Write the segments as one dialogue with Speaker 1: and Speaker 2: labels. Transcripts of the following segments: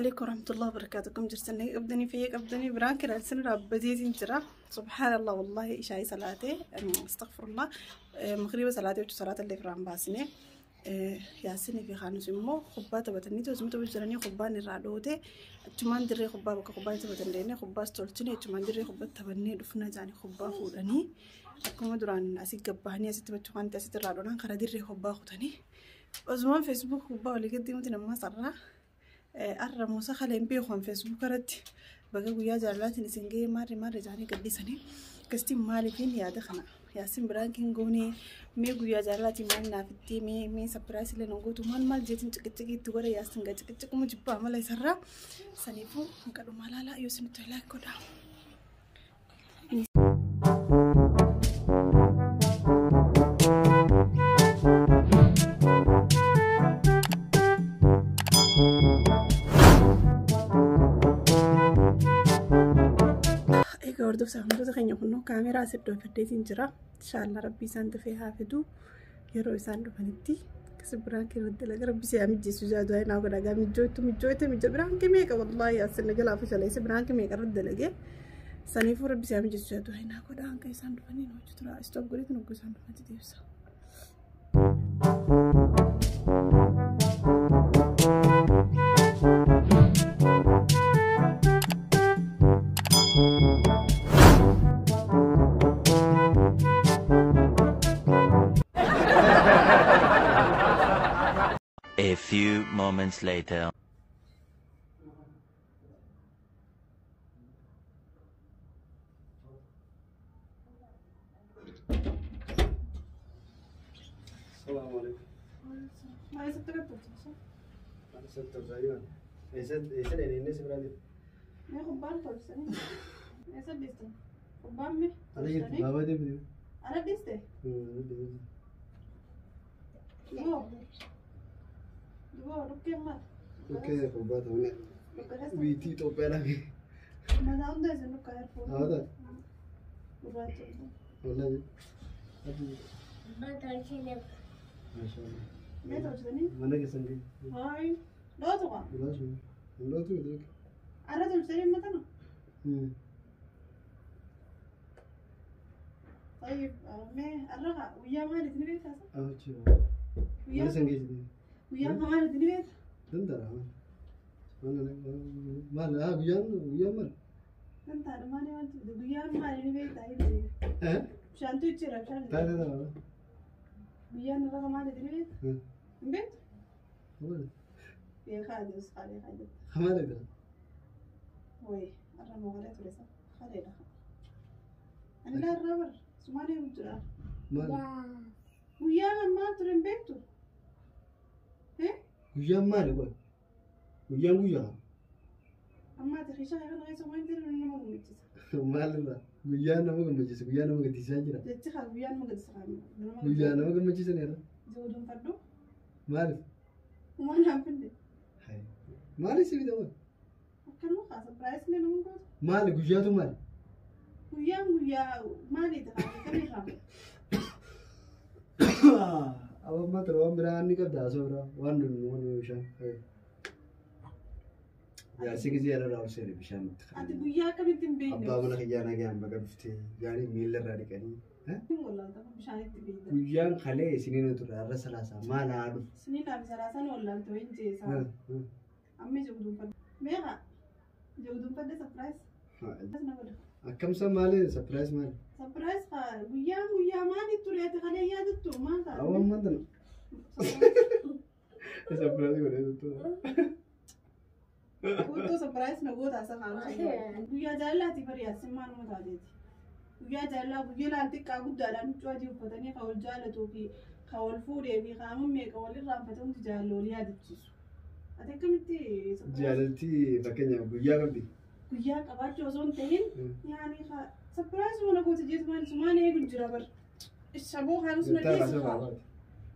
Speaker 1: Alaikum warahmatullahi wabarakatuh. Kam jirtanii qabdanii fayya qabdanii biraan kiraalsin dhaabbateetiin jira. Subhaanallah, wallahi ishaayii salaatee, astaghfirullah, magriiba salaatee jechuun salaata illee firaan baasnee, Yaasinii fi Kaanus immoo kubbaa taphatanii osuma taphachuu jiranii kubbaan irraa dhoote. Achumaan dirree kubbaa, bakka kubbaa taphatan deemnee kubbaas tolchine. Achumaan dirree kubbaa taphannee dhufna jaanii kubbaa fuudhanii akkuma duraan asii gabbahanii asitti taphachuu kan asitti irraa dhoonaan karaa dirree kubbaa kutanii osumaan Facebook kubbaa walii gadi nuti nammaa sarraa arra muusa kaleen beekuun Facebook irratti baga guyyaa jaalalaatiin isin ga'ee maarri maarri jaanii gadhiisanii. Akkasitti maaliifin yaada kana Yaasin biraan kin goonee, mee guyyaa jaalalaatiin maal naafitti, mee surprise illee nu gootu, maal maal jeetiin ciqiciqii itti godha. Yaasin gaa ciqiciquma jibbaa mala isarraa. Saniifuu hanqa dhumaa laalaa, yoo isinitti like godhaa. Egaa hordoftoota wantoota keenya, kunoo kaameraa asii dhoofadheetiin jira. Inshallah Rabbi isaan dafee haa fidu. Yeroo isaan dhufanitti akkasi biraan irratti dalaga. Rabbi si haa mijjeessu jaa du'aa naa godha. Gaa mijjooytu mijjooyte mijjo biraan meeqa, wallahi asin galaa fashaleesse biraan meeqa irratti dalagee. Saniifuu Rabbi si haa mijjeessu jaa du'aa naa godha. Hanga isaan dhufanii nu hojii tura. Stop godheetiin hogguu isaan dhufanitti deebisa.
Speaker 2: A few moments later.
Speaker 3: السلام عليكم.
Speaker 1: Maal eessatti gattolchisa?
Speaker 3: أنا ست أيوة. إيسا إني سبرادي.
Speaker 1: Mee kubbaan tolchisanii? Eessa dhiiste? Kubbaan mee?
Speaker 3: أنا جبت بابا دي بدي.
Speaker 1: Ana dhiiste? Duboo. Duboo dhukkeen maal?
Speaker 3: أوكي كوبات هنا. بيتي توبة لك.
Speaker 1: Mataa hunda isin dhukkaa erfuun.
Speaker 3: هذا.
Speaker 1: Gurraacha.
Speaker 3: والله. ما شاء الله.
Speaker 1: Mee tolchisanii?
Speaker 3: mana keessan ga'e.
Speaker 1: Hayi. Dhootu qaa?
Speaker 3: Bilaash. Lootu miti.
Speaker 1: Arra tolchisanii matana? طيب mee arra kaa guyyaa maaliiti ni beektaa?
Speaker 3: Achi. Mana san geessite.
Speaker 1: Guyyaa maaliiti ni beektaa?
Speaker 3: Danda'a. Maal maal guyyaan maal?
Speaker 1: Dantaadha maali wanti guyyaan maali ni beektaa? Inni bishaantu jira bishaan.
Speaker 3: Taa'ee taa'ee.
Speaker 1: Guyyaan irra maaliiti ni beektaa? Hin beektu? Beekaa adeemsa beekaa jetta.
Speaker 3: Maal?
Speaker 1: Wayi arra mooqalee ture sa kaleedha. Ani laarraa bar sumaan eegu jira.
Speaker 3: Maal?
Speaker 1: Guyyaan maal ture hin beektu?
Speaker 3: Guyyaan maali kun? Guyyaan guyyaa.
Speaker 1: Ammaati kishaa kana keessa waan jiru nama gammachiisa.
Speaker 3: Maal irraa? Guyyaan nama gammachiisa. Guyyaa nama gaddisiisaa jira.
Speaker 1: Jechi haa guyyaan nama gaddisiisa.
Speaker 3: Guyyaa nama gammachiisan irra.
Speaker 1: Jiru
Speaker 3: Maaliif?
Speaker 1: Uumaan naan finde.
Speaker 3: Maaliif si bita kun?
Speaker 1: Akkanuma kaa surprise illee nama gootu.
Speaker 3: Maali guyyaatu maali?
Speaker 1: Guyyaan guyyaa maaliiti kaa akkamii kaa?
Speaker 3: Abammaa ture waan biraa inni qabda asoo biraa waan nun waan bishaan. Jaarsi gisee irra ol seene bishaan itti.
Speaker 1: Ati guyyaa akkamitti hin beekne?
Speaker 3: Abbaa mana kiyyaa nagaan baga dhuftee yaani miila irraa dhiqanii.
Speaker 1: Wallaalta bishaan itti beekta.
Speaker 3: Guyyaan kalee isiniin ture har'a salaasaa maal haa dhufu?
Speaker 1: Isiniin fi salaasaan wallaalta wayin jeesaa. Amma ija guduunfadhe. Meeqa? Ija guduunfadhe surprise. Na godha.
Speaker 3: Akkamsa maali surprise maali?
Speaker 1: Surprise kaa guyyaan guyyaa maali ture ati kalee yaadattu maal taate?
Speaker 3: Awwan tana. Surprise godhee tuttu.
Speaker 1: Guutuu surprise na goota asa kaan. Guyyaa jaalalaati bari yaasin maaluma taateeti. Guyyaa jaalalaa guyyaa laal xiqqaa guddaadhaan huccuu adii uffatanii ka wal jaalatuu fi ka wal fuudhee fi qaama meeqa wal irraanfate hundi jaalala walii yaadachiisu. Ati akkamitti
Speaker 3: Jaalalti fakkeenyaaf guyyaa qabdi.
Speaker 1: Guyyaa qabaachuu osoo hin ta'in yaani surprise mana goota jeetu maal sumaan eegu jira bar. Shaboo kaanus na dhiyeessu kaa.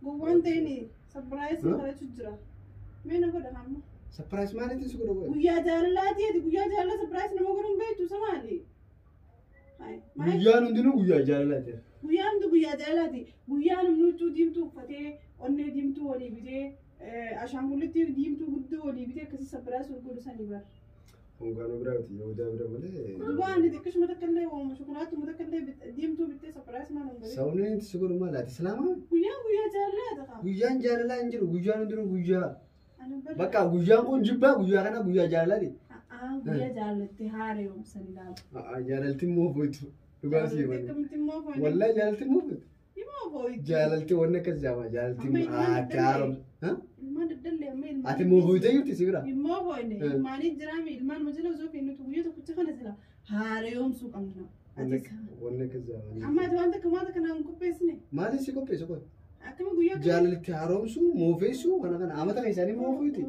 Speaker 1: Gowwaan ta'in surprise kadhachuu jira. Mee na godha hamma.
Speaker 3: Surprise maaliitiin si godha godha?
Speaker 1: Guyyaa jaalalaati ati guyyaa jaalalaa surprise nama godhuun beektu isa maali?
Speaker 3: Guyyaan hundinuu guyyaa jaalalaati.
Speaker 1: Guyyaan hundi guyyaa jaalalaati. Guyyaan namni huccuu diimtuu uffatee onnee diimtuu walii bitee Ashaangullitti diimtuu guddoo walii bitee akkasii surprise wal godhu sanii bara.
Speaker 3: Hongaanoo biraa miti Yahudaa bira malee.
Speaker 1: Duuba ani xiqqishuma takka illee waamuma shukulaatuma takka illee diimtuu bittee surprise maal hin godhin.
Speaker 3: Sababni inni si godhu maal ati islaamaa?
Speaker 1: Guyyaan guyyaa jaalalaa ta'a.
Speaker 3: Guyyaan jaalalaa hin jiru guyyaan hundinuu guyyaa.
Speaker 1: Ani bara.
Speaker 3: Bakka guyyaan kun jibbaa guyyaa kana guyyaa jaalalaati.
Speaker 1: Guyyaa jaalalatti haaromsan ilaala.
Speaker 3: Jaalalti immoo foytu. Dhugaa sii malee.
Speaker 1: Akkamitti immoo foytu?
Speaker 3: Wallahi jaalalti immoo foytu.
Speaker 1: Immoo foytu.
Speaker 3: Jaalalti wanni akkas jaama jaalalti
Speaker 1: Amma ilmaan
Speaker 3: akka haaromsa.
Speaker 1: Ilmaan daddallee amma ilmaan.
Speaker 3: Ati immoo foytee jirti si bira.
Speaker 1: Immoo foyne ilmaanii jiraame ilmaan majala osoo kennitu guyyaa tokkicha kana sila haaromsuu qabna.
Speaker 3: Wanni akkas jaama.
Speaker 1: Amma ati waan takka maata kanaan qopheessine.
Speaker 3: Maaliif si qopheessu kun?
Speaker 1: Akkami guyyaa kana.
Speaker 3: Jaalalti haaromsuu moofeessuu kana kana amata keessanii moofuuti.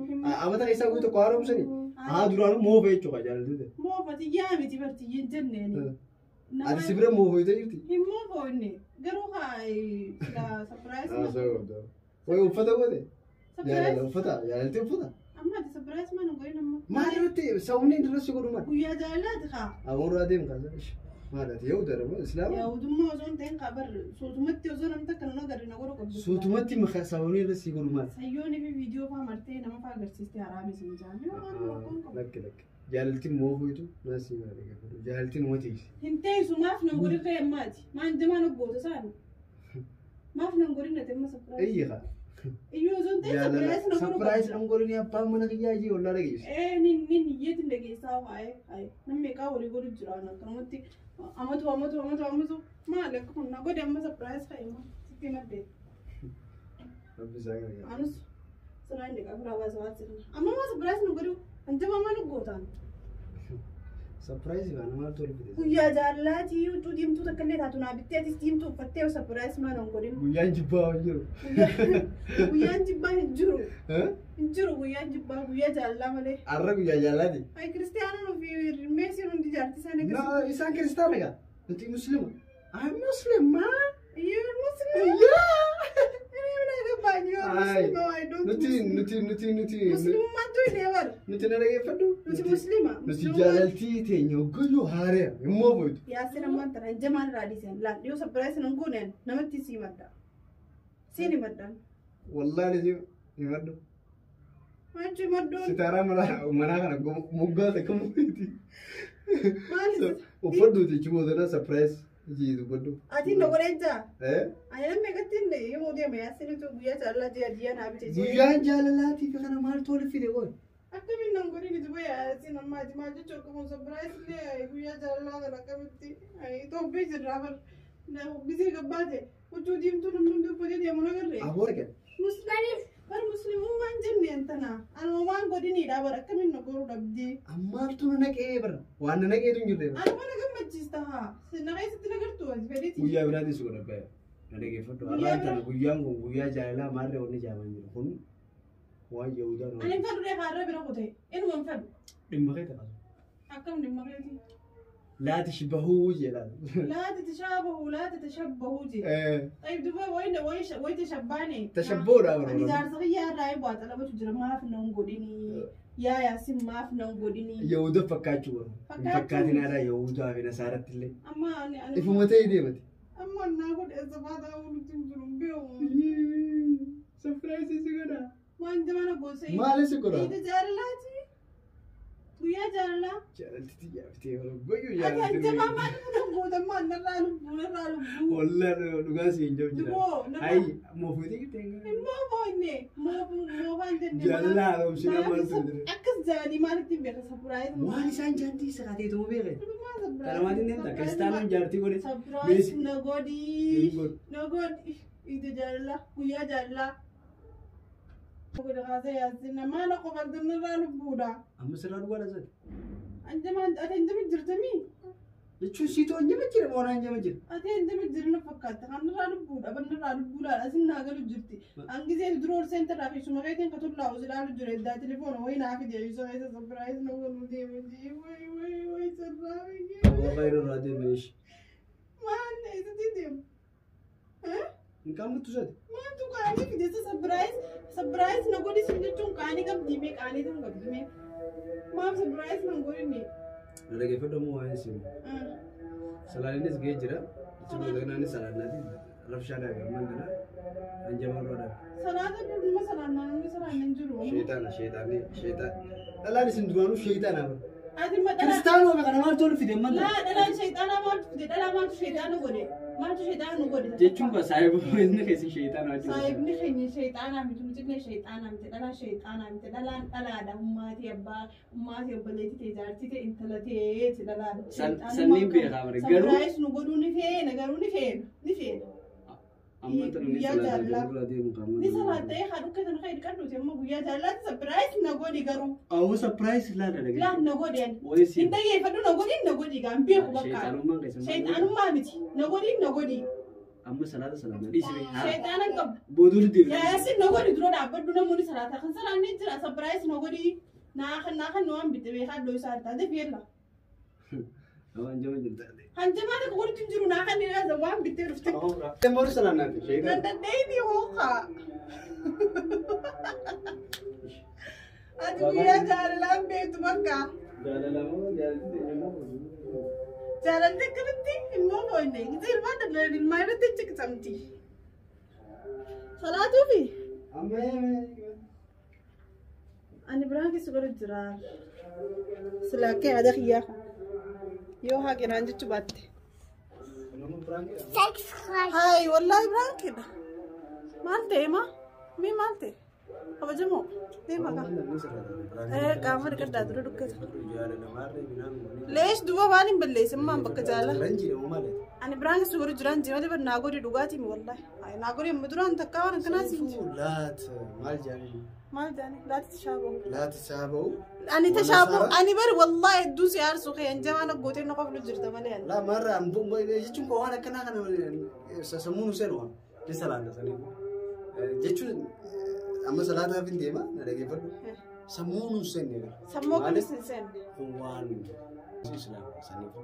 Speaker 3: Amata keessaa guyyaa tokko haaromsanii. Haa duraanuu moofee jechuudha jaalalti.
Speaker 1: Moofati yaa miti bartiyyi hin jenneeni.
Speaker 3: Ati si bira moofeetee jirti.
Speaker 1: Hin moofoyne garuu haa sila surprise.
Speaker 3: Haasawaa qabda. Wayi uffata goote? Jaalala uffata jaalalti uffata.
Speaker 1: Amma ati surprise maal hin godhin amma.
Speaker 3: Maal irratti sababni inni irratti godhu maal?
Speaker 1: Guyyaa jaalalaati haa.
Speaker 3: Amoorraa deemu kaasa. Maal ati yoo darbu islaama?
Speaker 1: Yaahudummaa osoo hin ta'in haa barri suutumatti osoo namni takka nama gadi na godhu qabdu.
Speaker 3: Suutumatti sababni irratti si godhu maal?
Speaker 1: Sayyoonii fi viidiyoo faa martee nama faa agarsiistee haraami sin jaanni waan rakkoon qabu.
Speaker 3: Lakki lakki. Jaalalti moofuutu naas si maal eegalu. Jaalalti nama tiisi.
Speaker 1: Hin teessu maaf nan godhin ree ammaati. Maan jamaan oggoota saani. Maaf nan godhin ati amma surprise.
Speaker 3: Iyyi haa.
Speaker 1: Iyyuu osoo hin ta'in
Speaker 3: Jaalala.
Speaker 1: surprise na godhu
Speaker 3: Surprise
Speaker 1: qabdu.
Speaker 3: nan godhin abbaan mana kiyyaa ijii ollaa dhageessu.
Speaker 1: Ee nin nin iyyeetiin dhageessaa waa'ee haye namni meeqaa walii godhu jira akkanumatti amatu amatu amatu amatu maal akka kun na godhe amma surprise fayyuma sitti maddee.
Speaker 3: Rabbi isaa gargaara.
Speaker 1: Anus sanaa inni qabu raabaa sabaatti kana. Amma maa surprise nu godhu hanjama maa nu gootaan.
Speaker 3: Surprise kana maaltu ol fide?
Speaker 1: Guyyaa jaalalaatii huccuu diimtuu takka illee taatu naa bittee atis diimtuu uffattee surprise maa nan godhin.
Speaker 3: Guyyaan jibbaa hin jiru.
Speaker 1: Guyyaan jibbaa hin jiru. Hin jiru guyyaan jibbaa guyyaa jaalalaa malee.
Speaker 3: Arra guyyaa jaalalaati.
Speaker 1: Ay kiristaanaan ofii meesiin hundi jaartii isaanii
Speaker 3: No, isaan kiristaana gaa. Nuti musliima. I'm Muslim, man.
Speaker 1: You're Muslim?
Speaker 3: Yeah.
Speaker 1: Ini mana ገባኝ. You're
Speaker 3: Ay.
Speaker 1: Muslim. I don't
Speaker 3: Nuti
Speaker 1: Muslim.
Speaker 3: nuti nuti nuti
Speaker 1: Muslimummaan tu illee bara.
Speaker 3: nuti na dhageeffadhu.
Speaker 1: Nuti Muslima.
Speaker 3: Nuti jaalaltii teenya hoggayyuu haareera immoo foytu.
Speaker 1: Yaasin ammaan tana jamaan irraa dhiisan laal yoo surprise nan gooneen namatti sii madda. Siin himadhaan.
Speaker 3: Wallaahi si himadhu.
Speaker 1: Maanchi himaddoon
Speaker 3: Sitaaraa manaa kana moggaa takka mukiiti.
Speaker 1: maali?
Speaker 3: Uffadhuuti jechuun boodana surprise jiitu uffadhu.
Speaker 1: Ati na godheen jaa.
Speaker 3: Eh?
Speaker 1: Ani namni meeqatti himuu deema yaasin tu guyyaa jaalalaa ji'a ji'a naa bite jee.
Speaker 3: Guyyaan jaalalaatiif kana maaltu ol fide qoy?
Speaker 1: Akkamiin nan godhin itti baya yaasin ammaa ati maal jechuun qabuun surprise illee guyyaa jaalalaa kana akkamitti Itoophiyaa jirraa bar gisee gabbaate huccuu diimtuu namni hundi uffatee deemu nagarree.
Speaker 3: Aboo argan.
Speaker 1: Musliim bar muslimummaan jenneen tana anuma waan godhiniidha bar akkamiin na goruu dhabdee.
Speaker 3: Ammaatu na naqee bara. Waan na naqeetu hin jirre.
Speaker 1: Anuma na gammachiista haa na keessatti na gartuu ati fedhiti.
Speaker 3: Guyyaa biraatis godha baya. Na dhageeffadhu.
Speaker 1: Guyyaa
Speaker 3: Arraan tana guyyaan kun guyyaa jaalalaa maarree wanni jaaman jiru kun waan Yahudaa
Speaker 1: Ani hin fedhu reefa har'a bira kute inuma hin fedhu.
Speaker 3: Dhimma kee taphatu.
Speaker 1: Akkam dhimma keeti.
Speaker 3: Laa tashbahuu jedha.
Speaker 1: Laa tatashaabahuu laa tatashabbahuu jee. طيب دبي وين وين وين تشباني؟
Speaker 3: Tashabboodha bara.
Speaker 1: Ani jaarsa kiyyaa irraa eeboo xalabatu jira maaf nan godhini yaa yaasin maaf nan godhini.
Speaker 3: Yahuda fakkaachuu bara. Hin
Speaker 1: Fakkaachuu.
Speaker 3: fakkaatin aadaa Yahudaa fi Nasaaratti illee.
Speaker 1: Amma ani ani
Speaker 3: Ifuma ta'ee deemati.
Speaker 1: amma naa godhe sabaata walitti hin jiru beeku.
Speaker 3: Surprise si godha.
Speaker 1: Waan jamana gosa.
Speaker 3: Maali si godha?
Speaker 1: Iida jaalalaati. Guyyaa jaalalaa.
Speaker 3: Jaalalti xiyyaa bara goyyuu
Speaker 1: Ati
Speaker 3: jaalalti.
Speaker 1: hanjamaa maal kun gootammaa narraa lubbuu narraa lubbuu.
Speaker 3: Wallaan dhugaa si hin jiru jira.
Speaker 1: Duboo narraa.
Speaker 3: Ayi moofuutii jirti.
Speaker 1: Immoo boonne moofaan jenne.
Speaker 3: Jaalala haaromsinaa maaltu jira?
Speaker 1: Akkas jaanii maalitti beeka surprise.
Speaker 3: Waan isaan jaantii isa kaateetu beeke. Kana maatiin deemta kiristaanaan jaartii godhe.
Speaker 1: Surprise na godhi.
Speaker 3: Hin godhu.
Speaker 1: Na godhi. Iida jaalalaa guyyaa jaalalaa. Godha kaasee yaasin maana qofaan narraa lubbuudha.
Speaker 3: Amma sirraa dhugaa dha.
Speaker 1: Anjamaan ati hanjama jirtamii?
Speaker 3: Jechuun siitoo hanjama jira moo hanjama jira?
Speaker 1: Ati hanjama jirna fakkaata. Kan narraa lubbuudha. Ban narraa lubbuudhaan asin naa galu jirti. Hangisee dura ol seentarraa fi suma keetiin ka tullaa'u si ilaalu jira. Iddaa telefoona wayii naa fide. Isa keessa surprise na godhu deema jee. Wayi wayi wayi sirraa wayi.
Speaker 3: Waaqayyo irraa deeme ishee.
Speaker 1: Maal isatti deemu?
Speaker 3: Hin qaamuttu sati.
Speaker 1: Maaltu qaanii fide isa surprise surprise na godhi sin jechuun qaanii qabdii mee qaanii ta'uu qabdi mee. Maaf surprise na godhinni?
Speaker 3: Na dhageeffadhu ammoo waa'ee siin. Salaalinis ga'ee jira. Achi booda kanaanis salaannaati. Rabshaa dha ammaan kana hanjamaa dha.
Speaker 1: Salaata dhuma salaannaa namni salaanna hin jiru.
Speaker 3: Sheexaana sheexaanni sheexaan. Dhalaan isin duraanuu sheexaana.
Speaker 1: Ati ma dhalaa.
Speaker 3: Kiristaanoo kana maaltu ol fide ammaan
Speaker 1: Laa dhalaan sheexaanaa maaltu fide dhalaa maaltu sheexaana godhe maaltu sheexaana nu godhe.
Speaker 3: Jechuun kun saayibni keessi sheexaana wajjin.
Speaker 1: Saayibni keenya sheexaanaa miti nutillee sheexaanaa miti dhalaa sheexaanaa miti dhalaan dhalaadha ummaatii abbaa ummaatii obboleettii ta'e jaartii ta'e intala ta'eeti dhalaan.
Speaker 3: Sanniin beekaa bare garuu.
Speaker 1: Sapiraayis nu godhuu ni feena garuu ni feena ni feena.
Speaker 3: Amma tana ni salaata dura deemu qaama.
Speaker 1: Ni salaattee haa dhukkatan haa dhiqadhuuti amma guyyaa jaalalaatti sapiraayis na godhi garuu.
Speaker 3: Awwa sapiraayis laala dhagee.
Speaker 1: Laan na godhi ani.
Speaker 3: Wayii si.
Speaker 1: Hin dhaggeeffadhu na godhi na godhi gaan beeku bakka.
Speaker 3: Sheexaanummaan keessa.
Speaker 1: Sheexaanummaa miti na godhi na godhi.
Speaker 3: Amma salaata salaata dhiisi bee.
Speaker 1: Sheexaana hin qabu.
Speaker 3: Booduun deemu.
Speaker 1: Yaasin na godhi dura dhaabbadhu namoonni salaata kan salaanni jira sapiraayis na godhi. Naa kan naa kan waan bitte beekaa iddoo isaa taate fiilla.
Speaker 3: Waan jama jirta.
Speaker 1: Hanjamaa tokko godhutu hin jiru naa kan inni waan bittee dhufte.
Speaker 3: Moori salaannaati
Speaker 1: Nan
Speaker 3: sheexaan.
Speaker 1: dandeenye hookaa. Ati guyyaa jaalalaan beektu bakka.
Speaker 3: Jaalalamoo jaalalli eenyummaa.
Speaker 1: Jaalalli akkamitti immoo boo'inne. Gisee ilmaan daldala ilmaa irratti ciqsamti. Salaatuufi
Speaker 3: Amma
Speaker 1: ani biraan keessa godhu jira. Sila akka yaada kiyyaa. Yoo haa qinaan jechuu baatte.
Speaker 3: nama biraan
Speaker 1: Hayi wallaahi biraan kidha. Maal ta'e maa? Mii maal ta'e? Kabajamoo deema kaa. Qaama dhiqadhaa dura dukkata. Leesh duuba maal hin balleessin maan bakka jaala. Ani biraan keessa godhu jiraan jee malee naa godhi dhugaatii mi wallaahi. Hayi naa godhi amma duraan takkaa waan akkanaa siin jee.
Speaker 3: Laat maal jedhanii?
Speaker 1: Maal jaani laati tashaaboo.
Speaker 3: Laat isaa ba'u.
Speaker 1: Ani tashaaboo ani bari wallaahi hedduu si aarsuu kee hanjamaa na gootee na qoflu jirta malee ani.
Speaker 3: Laa marra jechuun waan akkanaa kana sammuu nu seenu waan ni salaanna saniif. Jechuun amma salaataaf hin deema na dhaggeeffadhu. Sammuu nu seenne.
Speaker 1: Sammuu kunis hin seenne.
Speaker 3: Kun waan islaam saniif.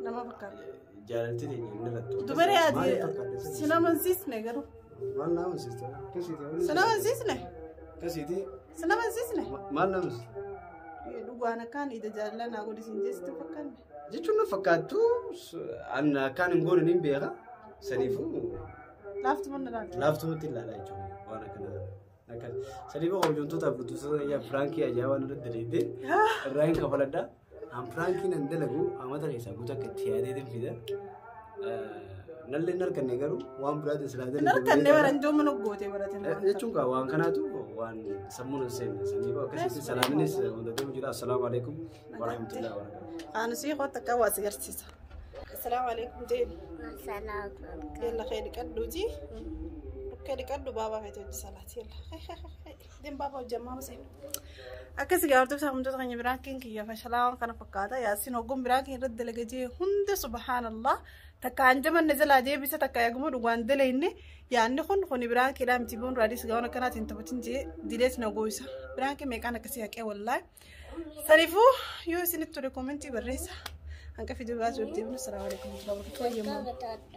Speaker 1: Nama fakkaata.
Speaker 3: Jaalalti teenya inni irratti.
Speaker 1: Dubara ati si namansiisne garuu.
Speaker 3: Maal na amansiista?
Speaker 1: Si namansiisne.
Speaker 3: Akkasiiti.
Speaker 1: Si namansiisne.
Speaker 3: Maal na amansiista?
Speaker 1: Dhugaan akkaan ija jaalala naa godhi siin jeesitti fakkaanne.
Speaker 3: Jechuun na fakkaattu an akkaan hin goone ni beeka. Saniifuu
Speaker 1: Laaftu mana laalta.
Speaker 3: laaftumatti ilaala jechuudha waan akkanaa. Akkas. Saniifuu hojjettoota abdurtuusa yaa piraankii ajaa'ibaa nurratti dalaydee irraa hin kafaladha. An piraankiin an dalagu amata keessaa guutuu akka itti yaadeetiin fida. Nallee hin arganne garuu waan biraatiin silaa
Speaker 1: Hin arganne baranjoo mana gootee barate.
Speaker 3: Jechuun kaa waan kanaatu waan sammuun hin seenne saniifuu akkasitti salaaminis wanta deemu jira. Assalaamu alaikum warahmatullahi wabarakatuh.
Speaker 1: Aanusii qotta akka waa si garsiisa. Assalaamu alaikum jeen. Yalla khee dhiqadhuuti. Dhukkee dhiqadhu baabaa feete hojii salaati. Yalla deem baabaa hojii ammaa masee. Akkasi gaafatu saamtoota keenya biraan kiyya fashalaa waan kana fakkaata. Yaasiin hoggoon biraan keenya irratti dalaga jee hunda subhaanallah. Takka hanjamanne jalaa deebisa takka eeguma dhugaan dalayne yaanni kun kuni biraan keedhaa miti boon raadis gaawwan akkanaatiin taphatin jee dileet na gooyisa. Biraan kee meeqaan akkasii haqee wallaahi. Saniifuu yoo isinitti tole koomentii barreessa. Hanqa fiduu baasuu deemnu. Salaamu alaikum warahmatullahi wabarakatuh.